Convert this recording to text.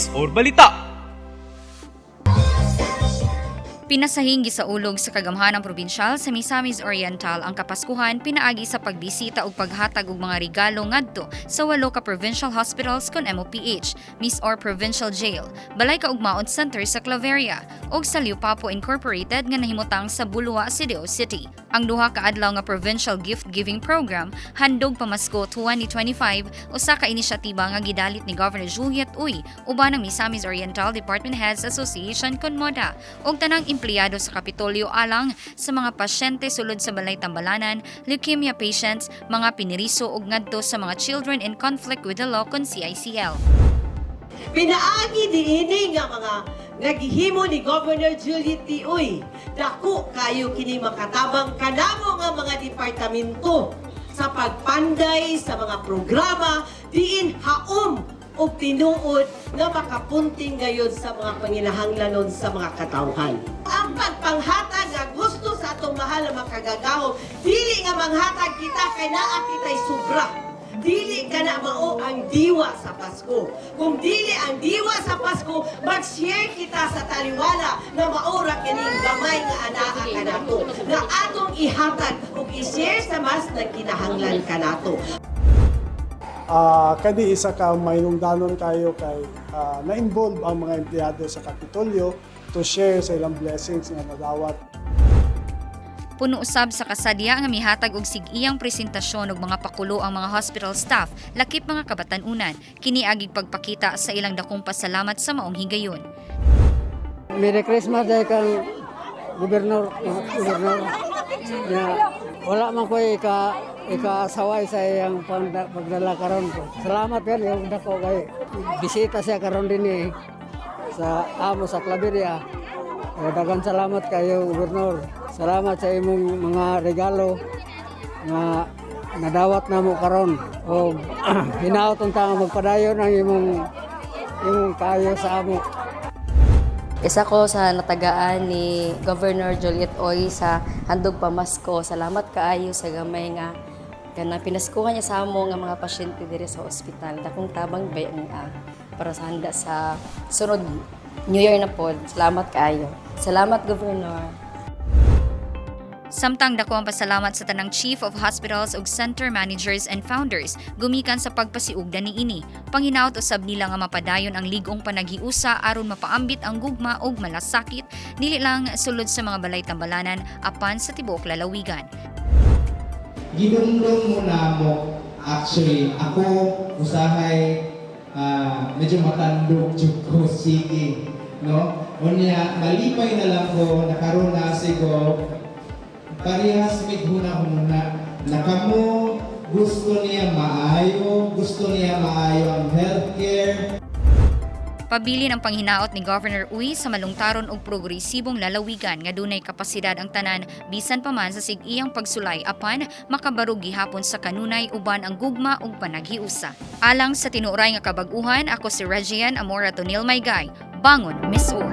MisOr Balita. Pinasahing gisaulog sa kagamhanang probinsyal sa Misamis Oriental ang Kapaskuhan pinaagi sa pagbisita ug paghatag og mga regalo ngadto sa walo ka provincial hospitals kon MOPH, MisOr Provincial Jail, Balay Kaugmaon Center sa Claveria ug sa Liupapo Incorporated nga nahimutang sa Bulua, Cebu City. Ang duha ka adlaw nga provincial gift giving program, Handog Pamasko 2025, usa ka inisyatiba nga gidalit ni Governor Juliet Uy uban ang Misamis Oriental Department Heads Association kon MODA ug tanang empleyado sa Kapitolyo alang sa mga pasyente sulod sa balay tambalanan, leukemia patients, mga piniriso ug ngadto sa mga children in conflict with the law kon CICL. Pinaagi diini nga mga nagihimo ni Governor Juliet T. Uy, dako kayo kini makatabang kanamo nga mga departamento sa pagpanday sa mga programa diin haom og tinuod nga makapunting gayon sa mga panginahanglanon sa mga katawhan. Ang pagpanghatag nga gusto sa atong mahal na makagagahom, dili nga manghatag kita kay naa kitay sobra. Dili ka na mao ang diwa sa Pasko. Kung dili ang diwa sa Pasko, mag-share kita sa taliwala na maura kining gamay nga anaa kanato. Nga atong ihatag ug i-share sa mas nagkinahanglan kanato. Kani isa ka mahinungdanon kayo kay na-involve ang mga empleyado sa Kapitolyo to share sa ilang blessings nga nadawat. Puno usab sa kasadya nga mihatag og sig-iyang presentasyon og mga pakulo ang mga hospital staff lakip mga kabatan-unan kini agig pagpakita sa ilang dakong pasalamat sa maong higayon. Merry Christmas dahil kang gobernador, gobernador. Ya, wala man ko ikasaway sa iyang pagdala karon ko. Salamat kan yung dako kay bisita siya karon din eh, sa amo sa Claveria. Eh, daghang salamat kayo, gobernador. Salamat sa imong mga regalo nga nadawat namo karon. O hinaot unta nga magpadayon ang imong kayo sa amo. Isa ko sa natagaan ni Governor Juliet Uy sa Handog Pamasko. Salamat kaayo sa gamay nga kana pinaskuhan niya sa amo nga mga pasyente diri sa ospital. Dakong tabang bay ang para sa handa sa sunod New Year na pod. Salamat kaayo. Salamat, Governor. Samtang dako ang pasalamat sa tanang chief of hospitals ug center managers and founders gumikan sa pagpasiugda niini. Panghinaot usab nila nga mapadayon ang lig-ong panaghiusa aron mapaambit ang gugma ug malasakit dili lang sulod sa mga balay tambalanan apan sa tibuok lalawigan. Gidumdum mo na mo actually ako usahay medyo matandog jud ko sige, no? Unya malipay na lang ko nakaroon na sigo parehas mig huna-huna na kamo gusto niya maayo, gusto niya maayo ang healthcare. Pabilin ang panghinaot ni Governor Uy sa malungtaron og progresibong lalawigan nga dunay kapasidad ang tanan bisan pa man sa sig-iyang pagsulay apan makabarog gihapon sa kanunay uban ang gugma ug panaghiusa. Alang sa tinuoray nga kabag-uhan, ako si Regian Amora Tonil Maygay. Bangon, MisOr.